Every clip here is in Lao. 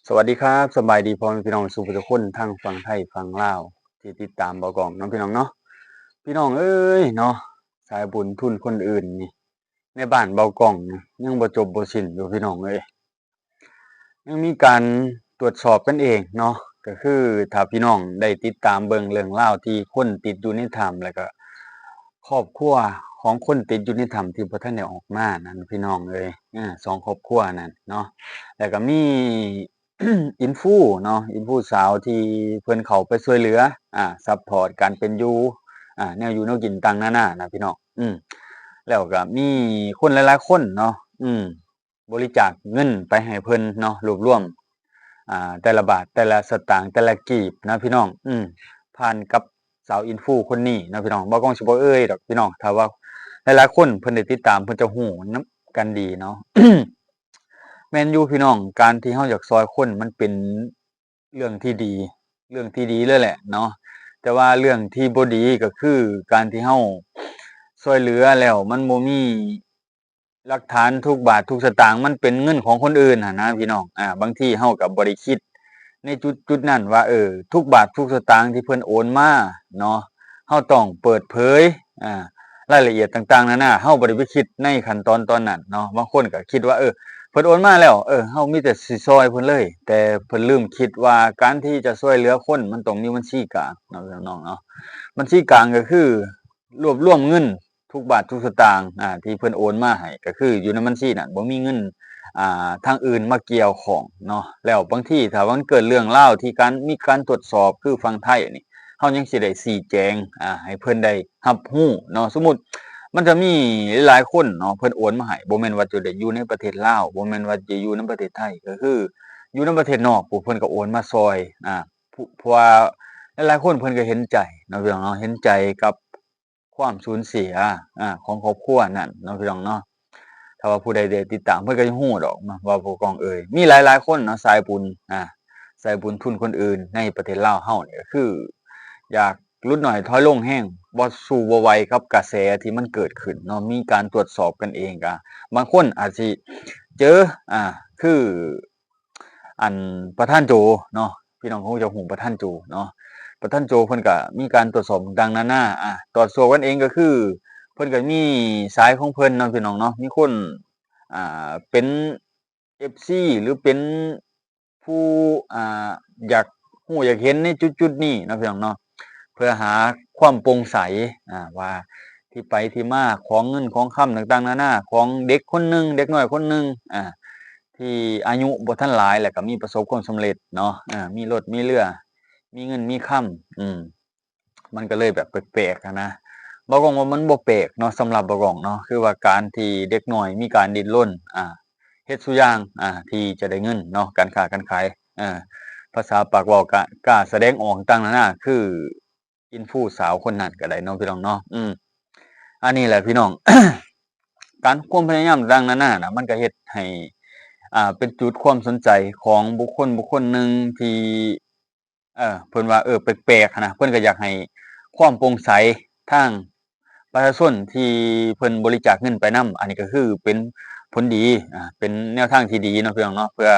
ສະຫວັດດີຄັບ ສະບາຍດີພໍ່ແມ່ພີ່ນ້ອງສູ່ຜູ້ທຸກຄົນ ທັງຝັ່ງໄທຝັ່ງລາວ ທີ່ຕິດຕາມບ່າວກ້ອງເນາະ ພີ່ນ້ອງເນາະ. ພີ່ນ້ອງເອີຍເນາະ ສາຍບຸນທຸນຄົນອື່ນນີ້ ໃນບ້ານບ່າວກ້ອງນີ້ ຍັງບໍ່ຈົບບໍ່ສິ້ນຢູ່ ພີ່ນ້ອງເອີຍ. ຍັງມີການຕວດສອບກັນເອງເນາະ ກໍຄືຖ້າພີ່ນ້ອງໄດ້ຕິດຕາມເບິ່ງເລື່ອງລາວທີ່ຄົນຕິດຢູ່ໃນຖ້ຳ ແລ້ວກໍຄອບຄົວຂອງຄົນຕິດຢູ່ໃນຖ້ຳທີ່ບໍ່ທັນໄດ້ອອກມານັ້ນ ພີ່ນ້ອງເອີຍ ເອີ ສອງຄອບຄົວນັ້ນເນາະ ແລ້ວກໍມີອິນຟູເນາະ ອິນຟູສາວທີ່ເພິ່ນເຂົ້າໄປຊ່ວຍເຫຼືອ ອາ ຊັບພອດການເປັນຢູ່ ອາ ແນວຢູ່ແນວກິນຕ່າງໆນານານະ ພີ່ນ້ອງ ອືມ ແລ້ວກໍມີຄົນຫຼາຍໆຄົນເນາະ ອືມ ບໍລິຈາກເງິນໄປໃຫ້ເພິ່ນເນາະ ລວບລວມ ອ່າ ແຕ່ລະບາດ ແຕ່ລະສະຕາງ ແຕ່ລະກີບນະ ພີ່ນ້ອງ ອືມ ຜ່ານກັບສາວອິນຟູຄົນນີ້ເນາະ ພີ່ນ້ອງ. ບ່າວກ້ອງຊິບໍ່ເອີ່ຍດອກ ພີ່ນ້ອງ ຖ້າວ່າຫຼາຍໆຄົນເພິ່ນໄດ້ຕິດຕາມ ເພິ່ນຈະຮູ້ນຳກັນດີເນາະ. ແມ່ນຢູ່ ພີ່ນ້ອງ ການທີ່ເຮົາຢາກຊ່ອຍຄົນ ມັນເປັນເລື່ອງທີ່ດີ ເລື່ອງທີ່ດີເລີຍແຫຼະເນາະ ແຕ່ວ່າເລື່ອງທີ່ບໍ່ດີກໍຄື ການທີ່ເຮົາຊ່ວຍເຫຼືອແລ້ວ ມັນບໍ່ມີ ຫຼັກຖານທຸກບາດທຸກສະຕາງມັນເປັນເງິນຂອງຄົນອື່ນຫັ້ນນະ ພີ່ນ້ອງ. ອາ ບາງທີເຮົາກໍບໍ່ໄດ້ຄິດໃນຈຸດໆນັ້ນວ່າ ເອີ ທຸກບາດທຸກສະຕາງທີ່ເພິ່ນໂອນມາເນາະ ເຮົາຕ້ອງເປີດເຜີຍ ອາ ລາຍລະອຽດຕ່າງໆນານາ ເຮົາບໍ່ໄດ້ໄປຄິດໃນຂັ້ນຕອນຕອນນັ້ນເນາະ. ບາງຄົນກໍຄິດວ່າ ເອີ ເພິ່ນໂອນມາແລ້ວ ເອີ ເຮົາມີແຕ່ຊິຊ່ອຍເພິ່ນເລີຍ ແຕ່ເພິ່ນລືມຄິດວ່າການທີ່ຈະຊ່ວຍເຫຼືອຄົນ ມັນຕ້ອງມີບັນຊີກາງເນາະ ພີ່ນ້ອງເນາະ. ບັນຊີກາງກໍຄື ລວບລວມເງິນທຸກບາດທຸກສະຕາງ ອາ ທີ່ເພິ່ນໂອນມາໃຫ້ ກໍຄືຢູ່ໃນບັນຊີນັ້ນ ບໍ່ມີເງິນ ອ່າ ທາງອື່ນມາກ່ຽວຂ້ອງເນາະ. ແລ້ວບາງທີຖ້າວ່າມັນເກີດເລື່ອງລາວທີ່ການ ມີການຕວດສອບ ຄືຝັ່ງໄທນີ້ ເຮົາຍັງຊິໄດ້ຊີ້ແຈງ ອາ ໃຫ້ເພິ່ນໄດ້ຮັບຮູ້ເນາະ. ສົມມຸດມັນຈະມີຫຼາຍໆຄົນເນາະ ເພິ່ນໂອນມາໃຫ້ ບໍ່ແມ່ນວ່າຈະໄດ້ຢູ່ໃນປະເທດລາວ ບໍ່ແມ່ນວ່າຈະຢູ່ໃນປະເທດໄທ ກໍຄືຢູ່ໃນປະເທດນອກ ພວກເພິ່ນກໍໂອນມາຊ່ອຍ ອາ ເພາະວ່າຫຼາຍໆຄົນເພິ່ນກໍເຫັນໃຈເນາະ ພີ່ນ້ອງເນາະ ເຫັນໃຈກັບ ຄວາມສູນເສຍ ອາ ຂອງຄອບຄົວນັ້ນເນາະ ພີ່ນ້ອງເນາະ. ຖ້າວ່າຜູ້ໃດໄດ້ຕິດຕາມ ເພິ່ນກໍຈະຮູ້ດອກເນາະ ວ່າຜູ້ກອງເອີຍ ມີຫຼາຍໆຄົນເນາະ ສາຍບຸນ ອາ ສາຍບຸນທຶນຄົນອື່ນໃນປະເທດລາວເຮົານີ້ ກໍຄືຢາກຫຼຸດໜ້ອຍຖອຍລົງແຮງ ບໍ່ສູ້ບໍ່ໄຫວກັບກະແສທີ່ມັນເກີດຂຶ້ນເນາະ. ມີການຕວດສອບກັນເອງ ກະບາງຄົນອາດຊິເຈີ ອາ ຄື ອັນປະທານໂຈເນາະ ພີ່ນ້ອງຄົງຈະຮູ້ປະທານໂຈເນາະ. ປະທານໂຈເພິ່ນກະມີການຕວດສອບຕ່າງໆນານາ ອາ ຕວດສອບກັນເອງກໍຄື ເພິ່ນກະມີສາຍຂອງເພິ່ນເນາະ ພີ່ນ້ອງເນາະ. ມີຄົນ ອ່າ ເປັນເອັຟຊີ ຫຼືເປັນຜູ້ ອ່າ ຢາກຮູ້ຢາກເຫັນໃນຈຸດໆນີ້ເນາະ ພີ່ນ້ອງເນາະ ເພື່ອຫາຄວາມໂປ່ງໃສ ອາ ວ່າທີ່ໄປທີ່ມາຂອງເງິນຂອງຄຳຕ່າງໆນານາ ຂອງເດັກຄົນໜຶ່ງ ເດັກນ້ອຍຄົນໜຶ່ງ ອາ ທີ່ອາຍຸບໍ່ທັນຫຼາຍ ແລ້ວກໍມີປະສົບຄວາມສຳເລັດເນາະ ເອີ ມີລົດມີເຮືອ ມີເງິນມີຄຳ ອືມ ມັນກໍເລີຍແບບແປກໆຫັ້ນນະ. ບ່າວກອງວ່າມັນບໍ່ແປກເນາະ ສຳລັບບ່າວກອງເນາະ ຄືວ່າການທີ່ເດັກນ້ອຍມີການດີ້ນລົນ ອາ ເຮັດສູ່ຢ່າງ ອາ ທີ່ຈະໄດ້ເງິນເນາະ ການຄ້າການຂາຍ ເອີ ພາສາປາກເວົ້າ ກະ ກ້າສະແດງອອກຕ່າງໆນານາ ຄື ອິນຟູສາວຄົນນັ້ນກໍໄດ້ເນາະ ພີ່ນ້ອງເນາະ. ອືມ ອັນນີ້ແຫຼະ ພີ່ນ້ອງ ການ ຄວາມພະຍາຍາມຕ່າງໆນານານະ ມັນກໍເຮັດໃຫ້ ອ່າ ເປັນຈຸດຄວາມສົນໃຈຂອງບຸກຄົນ ບຸກຄົນໜຶ່ງທີ່ ເອີ ເພິ່ນວ່າ ເອີ ແປກໆຫັ້ນນະ ເພິ່ນກໍຢາກໃຫ້ຄວາມໂປ່ງໃສທາງປະຊາຊົນທີ່ເພິ່ນບໍລິຈາກເງິນໄປນຳ. ອັນນີ້ກໍຄືເປັນຜົນດີ ອາ ເປັນແນວທາງທີ່ດີເນາະ ພີ່ນ້ອງເນາະ ເພື່ອ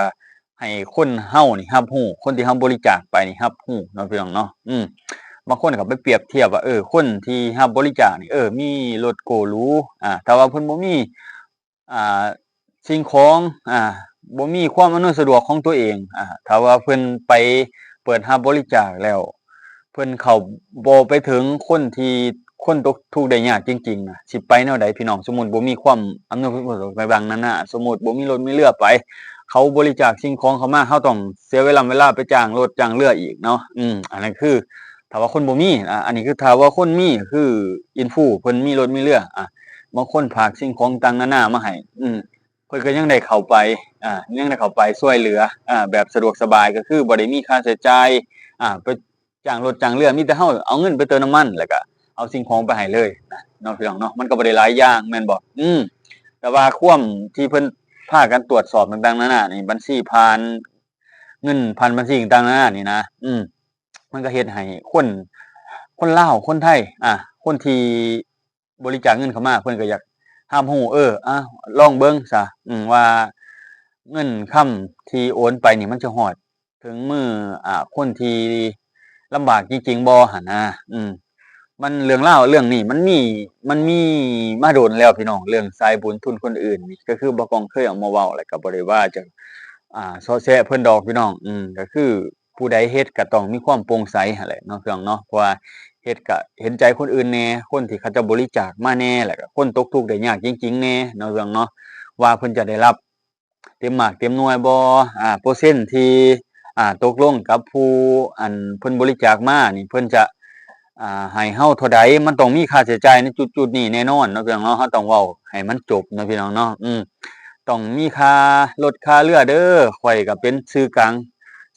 ໃຫ້ຄົນເຮົານີ້ຮັບຮູ້ ຄົນທີ່ເຮົາບໍລິຈາກໄປນີ້ຮັບຮູ້ເນາະ ພີ່ນ້ອງເນາະ. ອືມ ບາງຄົນກໍໄປປຽບທຽບວ່າ ເອີ ຄົນທີ່ຮັບບໍລິຈາກນີ້ ເອີ ມີລົດໂກ້ຫຼູ ອາ ຖ້າວ່າເພິ່ນບໍ່ມີ ອ່າ ສິ່ງຂອງ ອາ ບໍ່ມີຄວາມອຳນວຍສະດວກຂອງຕົວເອງ ອາ ຖ້າວ່າເພິ່ນໄປເປີດຮັບບໍລິຈາກແລ້ວ ເພິ່ນເຂົ້າບໍ່ໄປເຖິງຄົນທີ່ ຄົນຕົກທຸກໄດ້ຍາກຈິງໆນະ ຊິໄປແນວໃດ ພີ່ນ້ອງ? ສົມມຸດບໍ່ມີຄວາມອຳນວຍຄວາມສະດວກຕ່າງໆນານາ ສົມມຸດບໍ່ມີລົດມີເຮືອໄປ ເຂົາບໍລິຈາກສິ່ງຂອງເຂົ້າມາ ເຮົາຕ້ອງເສຍເວລາ ເວລາໄປຈ້າງລົດຈ້າງເຮືອອີກເນາະ. ອືມ ອັນນັ້ນຄືຖ້າວ່າຄົນບໍ່ມີ ອາ ອັນນີ້ຄືຖ້າວ່າຄົນມີ ຄືອິນຟູເພິ່ນມີລົດມີເຮືອ ອາ ບາງຄົນຝາກສິ່ງຂອງຕ່າງໆນານາມາໃຫ້ ອືມ ເພິ່ນກໍຍັງໄດ້ເຂົ້າໄປ ອາ ຍັງໄດ້ເຂົ້າໄປຊ່ວຍເຫຼືອ ອາ ແບບສະດວກສະບາຍ ກໍຄືບໍ່ໄດ້ມີຄ່າໃຊ້ຈ່າຍ ອາ ໄປ ຈ້າງລົດຈ້າງເຮືອ ມີແຕ່ເຮົາເອົາເງິນໄປເຕີມນ້ຳມັນ ແລ້ວກະເອົາສິ່ງຂອງໄປໃຫ້ເລີຍນະເນາະ ພີ່ນ້ອງເນາະ. ມັນກໍບໍ່ໄດ້ຫຼາຍຢ່າງແມ່ນບໍ່? ອືມ ແຕ່ວ່າຄວາມທີ່ເພິ່ນພາກັນຕວດສອບຕ່າງໆນານານີ້ ບັນຊີຜ່ານ ເງິນຜ່ານບັນຊີຕ່າງໆນານານີ້ນະ ອືມ ມັນກໍເຮັດໃຫ້ຄົນ ຄົນລາວ ຄົນໄທ ອາ ຄົນທີ່ ບໍລິຈາກເງິນເຂົ້າມາ ເພິ່ນກໍຢາກຮັບຮູ້ ເອີ ອາ ລອງເບິ່ງຊະ ອາ ວ່າ ເງິນຄຳທີ່ໂອນໄປນີ້ ມັນຈະຮອດເຖິງມື ອ່າ ຄົນທີ່ລຳບາກຈິງໆບໍ່ຫັ້ນນະ. ອືມ ມັນ ເລື່ອງລາວເລື່ອງນີ້ ມັນມີ ມັນມີມາດົນແລ້ວພີ່ນ້ອງ. ເລື່ອງສາຍບຸນທຶນຄົນອື່ນນີ້ ກໍຄືບ່າວກ້ອງເຄີຍເອົາມາເວົ້າ ແລ້ວກໍບໍ່ໄດ້ວ່າຈະ ອ່າ ເຊາະແຊະເພິ່ນດອກພີ່ນ້ອງ. ອືມ ກໍຄືຜູ້ໃດເຮັດກໍຕ້ອງມີຄວາມໂປ່ງໃສຫັ້ນແຫຼະເນາະ ເພື່ອນເນາະ. ເພາະວ່າເຮັດກໍເຫັນໃຈຄົນອື່ນແດ່ ຄົນທີ່ເຂົາເຈົ້າບໍລິຈາກມາແດ່ ແລ້ວກໍຄົນຕົກທຸກໄດ້ຍາກຈິງໆແດ່ເນາະ ເພື່ອນເນາະ. ວ່າເພິ່ນຈະໄດ້ຮັບເຕັມໝາກເຕັມໜ່ວຍບໍ່ ອ່າ ເປີເຊັນທີ່ ອ່າ ຕົກລົງກັບຜູ້ ອັນ ເພິ່ນບໍລິຈາກມານີ້ ເພິ່ນຈະ ອ່າ ໃຫ້ເຮົາເທົ່າໃດ ມັນຕ້ອງມີຄ່າໃຊ້ຈ່າຍໃນຈຸດໆນີ້ແນ່ນອນເນາະ ເພື່ອນເນາະ. ເຮົາຕ້ອງເວົ້າໃຫ້ມັນຈົບເນາະ ພີ່ນ້ອງເນາະ. ອືມ ຕ້ອງມີຄ່າລົດຄ່າເຮືອເດີ ຂ້ອຍກໍເປັນສື່ກາງ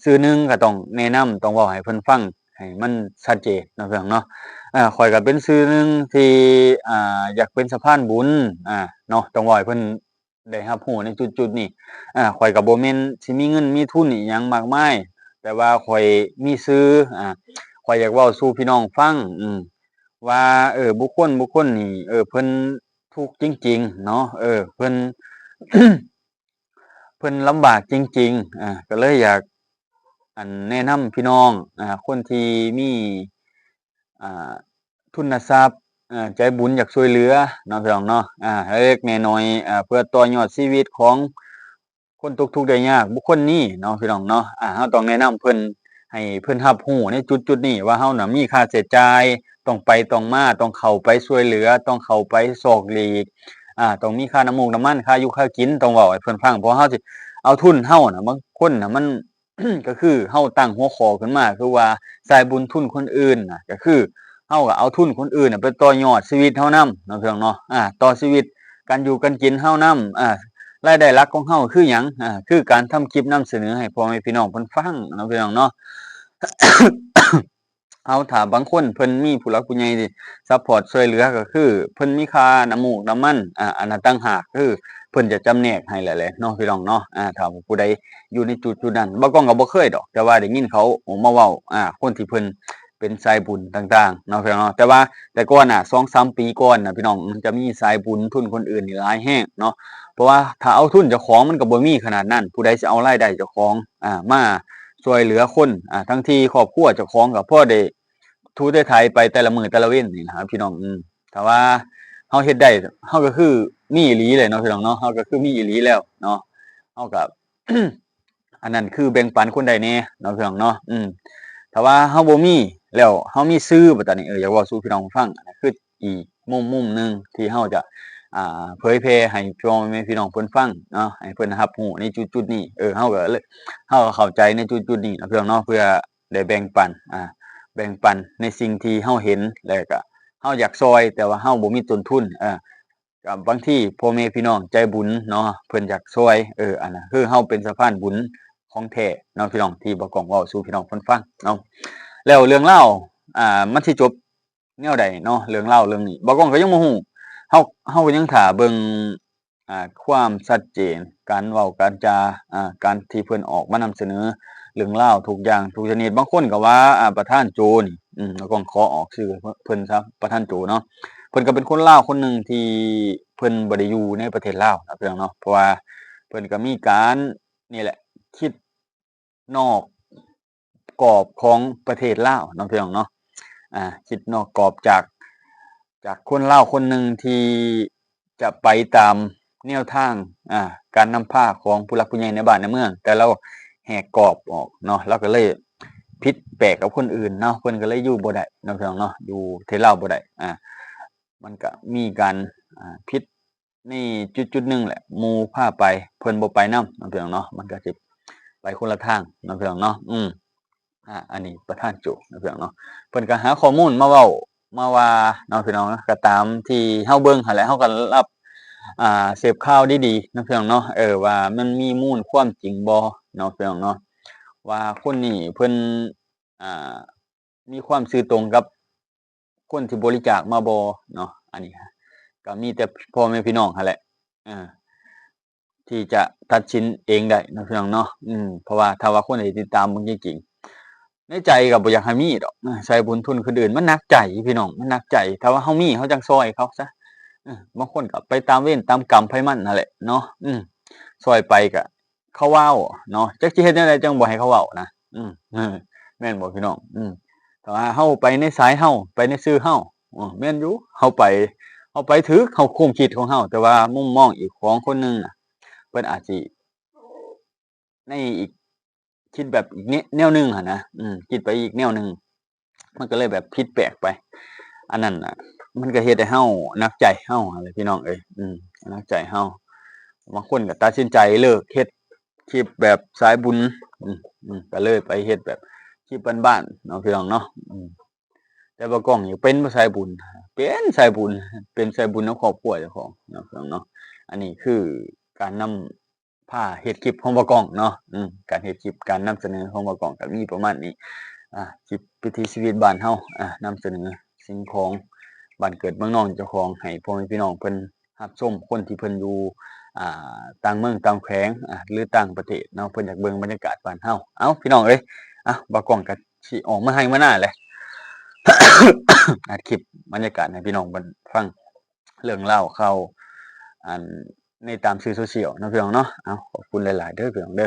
ຊື່ໜຶ່ງ ກໍຕ້ອງແນະນຳ ຕ້ອງເວົ້າໃຫ້ເພິ່ນຟັງໃຫ້ມັນຊັດເຈນເນາະ ເພື່ອນເນາະ. ເອີ ຂ້ອຍກໍເປັນຊື່ໜຶ່ງທີ່ ອ່າ ຢາກເປັນສະພານບຸນ ອ່າ ເນາະ ຕ້ອງເວົ້າໃຫ້ເພິ່ນ ໄດ້ຮັບຮູ້ໃນຈຸດໆນີ້. ອາ ຂ້ອຍກໍບໍ່ແມ່ນຊິມີເງິນມີທຶນອີ່ຫຍັງມາກມາຍ ແຕ່ວ່າຂ້ອຍມີຊື່ ອາ ຂ້ອຍຢາກເວົ້າສູ່ພີ່ນ້ອງຟັງ ອາ ວ່າ ເອີ ບຸກຄົນ ບຸກຄົນນີ້ ເອີ ເພິ່ນທຸກຈິງໆເນາະ ເອີ ເພິ່ນ ເພິ່ນລຳບາກຈິງໆ ອາ ກໍເລີຍຢາກ ອັນ ແນະນຳພີ່ນ້ອງ ອາ ຄົນທີ່ມີ ອ່າ ທຶນນະຊັບ ເອີ ໃຈບຸນຢາກຊ່ວຍເຫຼືອເນາະ ພີ່ນ້ອງເນາະ ອາ ເລັກໆນ້ອຍໆ ອາ ເພື່ອຕໍ່ຍອດຊີວິດຂອງຄົນຕົກທຸກໄດ້ຍາກບຸກຄົນນີ້ເນາະ ພີ່ນ້ອງເນາະ. ອາ ເຮົາຕ້ອງແນະນຳເພິ່ນ ໃຫ້ເພິ່ນຮັບຮູ້ໃນຈຸດໆນີ້ວ່າເຮົານະມີຄ່າໃຊ້ຈ່າຍ ຕ້ອງໄປຕ້ອງມາ ຕ້ອງເຂົ້າໄປຊ່ວຍເຫຼືອ ຕ້ອງເຂົ້າໄປຊອກຫຼີກ ອາ ຕ້ອງມີຄ່ານ້ຳມູກນ້ຳມັນ ຄ່າຢູ່ຄ່າກິນ ຕ້ອງເວົ້າໃຫ້ເພິ່ນຟັງ ເພາະເຮົາຊິເອົາທຶນເຮົານະ ບາງຄົນນະມັນ ກໍຄືເຮົາຕັ້ງຫົວຂໍ້ຂຶ້ນມາ ຄືວ່າສາຍບຸນທຶນຄົນອື່ນນະ ກໍຄືເຮົາກໍເອົາທຶນຄົນອື່ນນະໄປຕໍ່ຍອດຊີວິດເຮົານຳເນາະ ພີ່ນ້ອງເນາະ ອາ ຕໍ່ຊີວິດການຢູ່ການກິນເຮົານຳ ອາ ລາຍໄດ້ຫຼັກຂອງເຮົາຄືຫຍັງ ອາ ຄືການທຳຄລິບນຳສະເໜີໃຫ້ພໍ່ແມ່ພີ່ນ້ອງເພິ່ນຟັງເນາະ ພີ່ນ້ອງເນາະ. ເຮົາ ຖ້າບາງຄົນເພິ່ນມີຜູ້ຫຼັກຜູ້ໃຫຍ່ທີ່ຊັບພອດຊ່ວຍເຫຼືອ ກໍຄືເພິ່ນມີຄ່ານ້ຳມູກນ້ຳມັນ ອາ ອັນນັ້ນຕ່າງຫາກ ຄືເພິ່ນຈະຈຳແນກໃຫ້ແຫຼະເນາະ ພີ່ນ້ອງເນາະ. ອາ ຖ້າຜູ້ໃດຢູ່ໃນຈຸດໆນັ້ນ ບ່າວກ້ອງກໍບໍ່ເຄີຍດອກ ແຕ່ວ່າໄດ້ຍິນເຂົາອອກມາເວົ້າ ອາ ຄົນທີ່ເພິ່ນເປັນສາຍບຸນຕ່າງໆເນາະ ພີ່ນ້ອງເນາະ. ແຕ່ວ່າແຕ່ກ່ອນນະ ສອງສາມປີກ່ອນນະ ພີ່ນ້ອງ ຈະມີສາຍບຸນທຶນຄົນອື່ນນີ້ຫຼາຍແຮງເນາະ ເພາະວ່າຖ້າເອົາທຶນເຈົ້າຂອງມັນກໍບໍ່ມີຂະໜາດນັ້ນ ຜູ້ໃດຊິເອົາລາຍໄດ້ເຈົ້າຂອງ ອາ ມາຊ່ວຍເຫຼືອຄົນ ອາ ທັງທີ່ຄອບຄົວເຈົ້າຂອງກໍພໍໄດ້ ຖູໄຖໄປແຕ່ລະມື້ແຕ່ລະເວັນນີ້ນະພີ່ນ້ອງ. ອືມ ຖ້າວ່າເຮົາເຮັດໄດ້ ເຮົາກໍຄືມີອີ່ຫຼີແຫຼະເນາະ ພີ່ນ້ອງເນາະ ເຮົາກໍຄືມີອີ່ຫຼີແລ້ວເນາະ. ເຮົາກໍ ອັນນັ້ນຄືແບ່ງປັນຄົນໄດ້ແດ່ເນາະ ພີ່ນ້ອງເນາະ. ອືມ ຖ້າວ່າເຮົາບໍ່ມີແລ້ວ ເຮົາມີຊື່ ບັດຕານີ້ ເອີ ຢາກເວົ້າສູ່ພີ່ນ້ອງຟັງ ອັນນັ້ນຄືອີກມຸມ ມຸມໜຶ່ງທີ່ເຮົາຈະ ອ່າ ເຜີຍແຜ່ໃຫ້ພໍ່ແມ່ພີ່ນ້ອງເພິ່ນຟັງເນາະ ໃຫ້ເພິ່ນຮັບຮູ້ໃນຈຸດໆນີ້. ເອີ ເຮົາກໍເລີຍ ເຮົາກໍເຂົ້າໃຈໃນຈຸດໆນີ້ເນາະ ພີ່ນ້ອງເນາະ ເພື່ອ ໄດ້ແບ່ງປັນ ອາ ແບ່ງປັນໃນສິ່ງທີ່ເຮົາເຫັນ ແລ້ວກະເຮົາຢາກຊ່ອຍ ແຕ່ວ່າເຮົາບໍ່ມີຕົ້ນທຶນ ເອີ ກໍບາງທີພໍ່ແມ່ພີ່ນ້ອງໃຈບຸນເນາະ ເພິ່ນຢາກຊ່ອຍ ເອີ ອັນນັ້ນຄືເຮົາເປັນສະພານບຸນຂອງແທ້ເນາະ ພີ່ນ້ອງ ທີ່ບ່າວກ້ອງເວົ້າສູ່ພີ່ນ້ອງເພິ່ນຟັງເນາະ. ແລ້ວເລື່ອງລາວ ອ່າ ມັນຊິຈົບ ແນວໃດເນາະ ເລື່ອງລາວເລື່ອງນີ້ ບ່າວກ້ອງກໍຍັງບໍ່ຮູ້. ເຮົາ ເຮົາກໍຍັງຖ້າເບິ່ງ ອ່າ ຄວາມຊັດເຈນ ການເວົ້າການຈາ ອ່າ ການທີ່ເພິ່ນອອກມານຳສະເໜີເລື່ອງລາວທຸກຢ່າງທຸກຊະນິດ. ບາງຄົນກໍວ່າ ອ່າ ປະທານໂຈນີ້ ອືມ ບ່າວກ້ອງຂໍອອກຊື່ເພິ່ນຊະ ປະທານໂຈເນາະ ເພິ່ນກໍເປັນຄົນລາວຄົນໜຶ່ງທີ່ເພິ່ນບໍ່ໄດ້ຢູ່ໃນປະເທດລາວເນາະ ພີ່ນ້ອງເນາະ ເພາະວ່າເພິ່ນກໍມີການ ນີ້ແຫຼະ ຄິດ ນອກກອບຂອງປະເທດລາວເນາະ ພີ່ນ້ອງເນາະ. ອາ ຄິດນອກກອບຈາກ ຈາກຄົນລາວຄົນໜຶ່ງທີ່ຈະໄປຕາມແນວທາງ ອາ ການນຳພາຂອງຜູ້ຫຼັກຜູ້ໃຫຍ່ໃນບ້ານໃນເມືອງ ແຕ່ລາວແຫກກອບອອກເນາະ ລາວກໍເລີຍຜິດແປກກັບຄົນອື່ນເນາະ ເພິ່ນກໍເລີຍຢູ່ບໍ່ໄດ້ເນາະ ພີ່ນ້ອງເນາະ ຢູ່ປະເທດລາວບໍ່ໄດ້. ອາ ມັນກະມີການ ອາ ຜິດ ໃນຈຸດໆໜຶ່ງແຫຼະ ໝູ່ພາໄປ ເພິ່ນບໍ່ໄປນຳເນາະ ພີ່ນ້ອງເນາະ ມັນກໍຊິໄປຄົນລະທາງເນາະ ພີ່ນ້ອງເນາະ. ອືມ ອາ ອັນນີ້ປະທານໂຈເນາະ ພີ່ນ້ອງເນາະ ເພິ່ນກໍຫາຂໍ້ມູນມາເວົ້າມາວ່າເນາະ ພີ່ນ້ອງເນາະ. ກໍຕາມທີ່ເຮົາເບິ່ງຫັ້ນແຫຼະ ເຮົາກໍຮັບ ອ່າ ເສບຂ່າວດີໆເນາະ ພີ່ນ້ອງເນາະ ເອີ ວ່າມັນມີມູນຄວາມຈິງບໍ່ເນາະ ພີ່ນ້ອງເນາະ ວ່າຄົນນີ້ເພິ່ນ ອ່າ ມີຄວາມຊື່ຕົງກັບຄົນທີ່ບໍລິຈາກມາບໍ່ເນາະ. ອັນນີ້ກໍມີແຕ່ພໍ່ແມ່ພີ່ນ້ອງຫັ້ນແຫຼະ ເອີ ທີ່ຈະຕັດສິນເອງໄດ້ເນາະ ພີ່ນ້ອງເນາະ. ອືມ ເພາະວ່າຖ້າວ່າຄົນທີ່ຕິດຕາມເບິ່ງຈິງໆ ໃນໃຈກໍບໍ່ຢາກໃຫ້ມີດອກ ໃຊ້ບຸນທຶນຄົນອື່ນ ມັນໜັກໃຈ ພີ່ນ້ອງ ມັນໜັກໃຈ. ຖ້າວ່າເຮົາມີ ເຮົາຈັ່ງຊ່ອຍເຂົາຊະ ເອີ ບາງຄົນກໍໄປຕາມເວນຕາມກຳໃຜມັນຫັ້ນແຫຼະເນາະ. ອືມ ຊ່ອຍໄປກໍ ເຂົາເວົ້າເນາະ ຈັກຊິເຮັດແນວໃດຈັ່ງບໍ່ໃຫ້ເຂົາເວົ້ານະ ອືມ ເອີ ແມ່ນບໍ່ພີ່ນ້ອງ? ອືມ ແຕ່ວ່າເຮົາໄປໃນສາຍເຮົາ ໄປໃນຊື່ເຮົາ ເອີ ແມ່ນຢູ່ ເຮົາໄປ ເຮົາໄປຖືກ ເຮົາ ຄວາມຄິດຂອງເຮົາ ແຕ່ວ່າມຸມມອງອີກຂອງຄົນໜຶ່ງນະ ເພິ່ນອາດຊິ ໃນອີກ ຄິດແບບອີກແນ- ແນວໜຶ່ງຫັ້ນນະ ອືມ ຄິດໄປອີກແນວໜຶ່ງ ມັນກໍເລີຍແບບຜິດແປກໄປ ອັນນັ້ນນະ ມັນກໍເຮັດໃຫ້ເຮົາໜັກໃຈເຮົາຫັ້ນແຫຼະ ພີ່ນ້ອງເອີຍ ອືມ ໜັກໃຈເຮົາ ບາງຄົນກໍຕັດສິນໃຈເລີກເຮັດຄລິບແບບສາຍບຸນ ອືມ ອືມ ກໍເລີຍໄປເຮັດແບບຄລິບບ້ານໆເນາະ ພີ່ນ້ອງເນາະ ອືມ ແຕ່ບ່າວກ້ອງນີ້ເປັນສາຍບຸນ ເປັນສາຍບຸນ ເປັນສາຍບຸນນຳຄອບຄົວເຈົ້າຂອງເນາະ ພີ່ນ້ອງເນາະ ອັນນີ້ຄືການນຳ ພາເຮັດຄລິບຂອງບ່າວກ້ອງເນາະ ອືມ ການເຮັດຄລິບ ການນຳສະເໜີຂອງບ່າວກ້ອງກໍມີປະມານນີ້ ອ່າ ຄລິບວິຖີຊີວິດບ້ານເຮົາ ອ່າ ນຳສະເໜີສິ່ງຂອງບ້ານເກີດເມືອງນອນເຈົ້າຂອງ ໃຫ້ພໍ່ແມ່ພີ່ນ້ອງເພິ່ນຮັບຊົມ ຄົນທີ່ເພິ່ນຢູ່ ອ່າ ຕ່າງເມືອງຕ່າງແຂວງ ອ່າ ຫຼືຕ່າງປະເທດເນາະ ເພິ່ນຢາກເບິ່ງບັນຍາກາດບ້ານເຮົາ ເອົ້າ ພີ່ນ້ອງເອີຍ ອ່ະ ບ່າວກ້ອງກໍຊິອອກມາໄຮ່ມານາແຫຼະ ອັດຄລິບບັນຍາກາດໃຫ້ພີ່ນ້ອງເພິ່ນຟັງ ເລື່ອງລາວຂ່າວ ອັນ ໃນຕາມສື່ໂຊຊຽວເນາະ ພີ່ນ້ອງເນາະ ເອົ້າ ຂອບຄຸນຫຼາຍໆເດີ ພີ່ນ້ອງເດີ.